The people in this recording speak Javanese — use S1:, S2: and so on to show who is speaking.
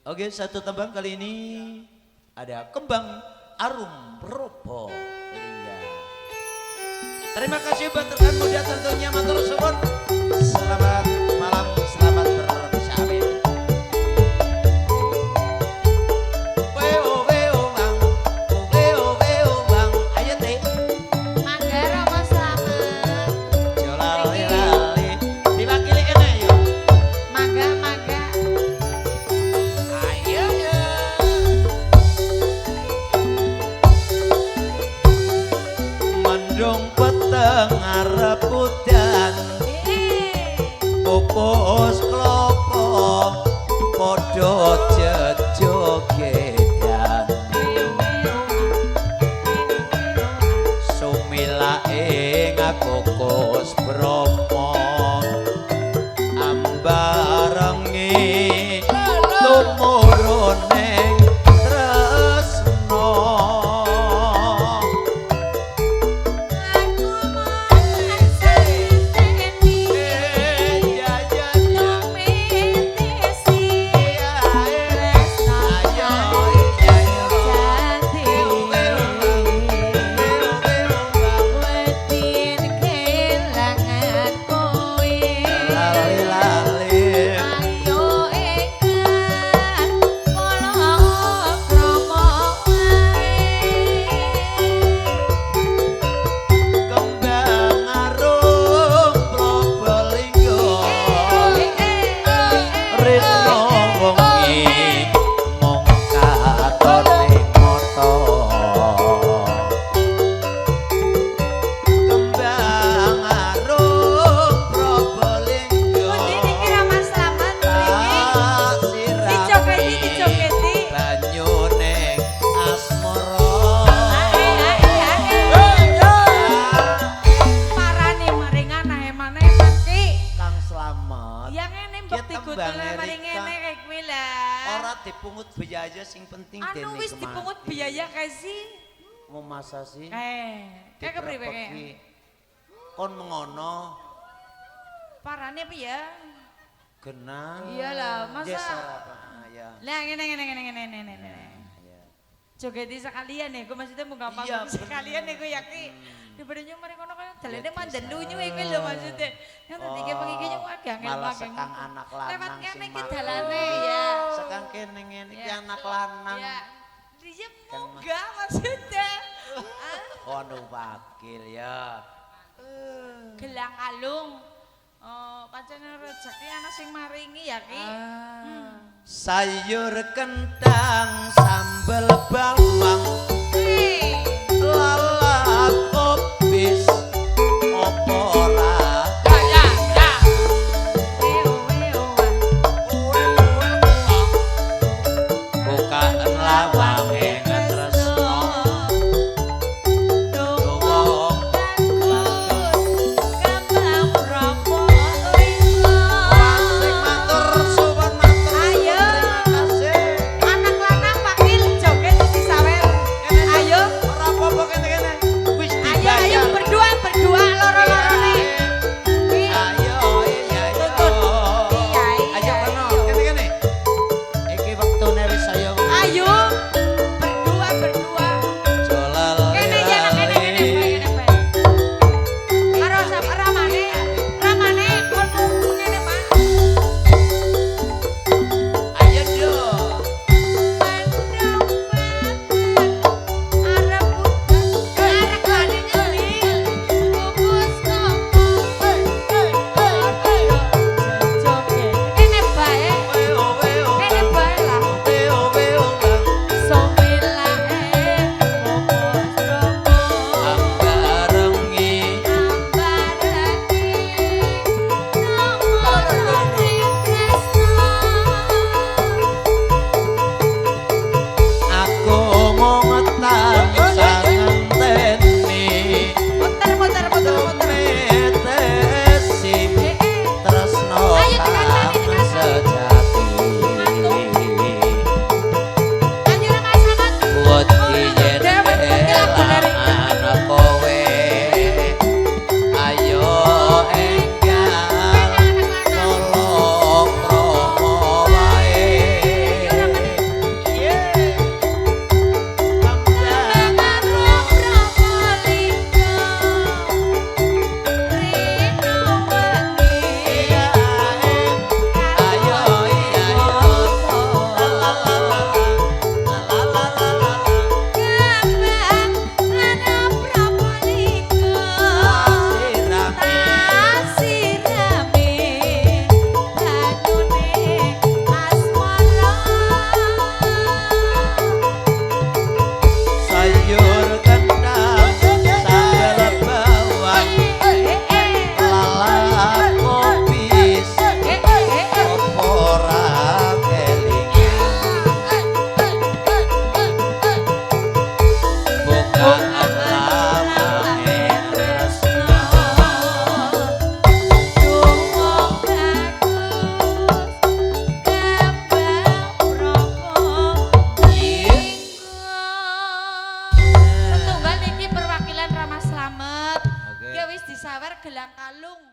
S1: Oke, satu tembang kali ini ada Kembang Arum Probolinggo. Terima kasih buat rekan muda tentunya, matur suwun. Selamat malam, selamat bersahabat. Weo weo bang, weo weo bang, ayo teh.
S2: Mangga Rama Slamet.
S1: Jo lali lali, diwakili kene yo.
S2: Mangga mangga.
S1: Ayo ya. Mendung peteng arep udan, pupus klopo padha jejogedan. Sumilake ngakukus bromo ambarengi tumurun ning tresno.
S2: Aku mung
S1: Ya ya ya.
S2: Lumitisi tresno
S1: Ayo ayo.
S2: jati. Wedin kelangan kowe.
S1: Lali lali.
S2: Ayo engkang pala krama wae.
S1: Kembang arum Probolinggo rino wengi mung katon ing mata. Kembang arum Probolinggo
S2: Pundi niki Rama Slamet mriki?
S1: tak sirami
S2: Dicoketi dicoketi.
S1: banyune asmara.
S2: Ae ae ae. Parane maring anahe maneh mangki.
S1: Kang Slamet
S2: Ya ngene mbok
S1: Ki
S2: digotole
S1: tembange
S2: maring
S1: Rika.
S2: ngene kayak kuwi lah.
S1: Ora dipungut biaya sing penting
S2: Anu wis dipungut biaya kae sih.
S1: Mau masa sih?
S2: Kayak kepriwe kae?
S1: Diprepeki. Kon mengono
S2: Parane piye?
S1: genah.
S2: Iya lah, masa-
S1: Yes, ora apa. Ya.
S2: Lah ngene ngene ngene ngene ngene ngene.
S1: Ya.
S2: Jogeti sekalian ya, gue maksudnya mau gampang
S1: Iya,
S2: sekalian ya gue yaki. Daripada nyong mari kono kan dalane
S1: Ya,
S2: mandelu
S1: bisa.
S2: nyu iki lho maksudnya. Yang tadi ki pengi ki nyong agak angel
S1: Malah
S2: mageng.
S1: sekang anak lanang
S2: Lewat kene
S1: sing
S2: iki
S1: makul.
S2: dalane ya.
S1: Sekang kene ngene iki
S2: Ya.
S1: anak lanang.
S2: Ya. Dia
S1: Kan
S2: munggah maksudnya. Ah,
S1: Ono wakil ya.
S2: Gelang kalung. Oh, pancen rezeki ana sing maringi ya ki.
S1: Sayur kentang sambel bawang
S2: Hei.
S1: lalap obis opo ora.
S2: Ya ya ya. Weo weo.
S1: Bukaan lawange tresno
S2: Dongo
S1: wong
S2: bagus kembang Probolinggo.
S1: Asik matur suwun matur.
S2: Ayo.
S1: Terima kasih.
S2: Anak lanang pakil joget disawer. Ayo.
S1: Ora apa-apa kene-kene. Wis
S2: Ayo
S1: dibayar.
S2: ayo berdua berdua loro-loro nih.
S1: Ayo iya iya.
S2: Tuntun. Iya, iya,
S1: Ayo kono
S2: iya.
S1: kene-kene. Iki wektune wis saya.
S2: Ayo. disawer gelang kalung.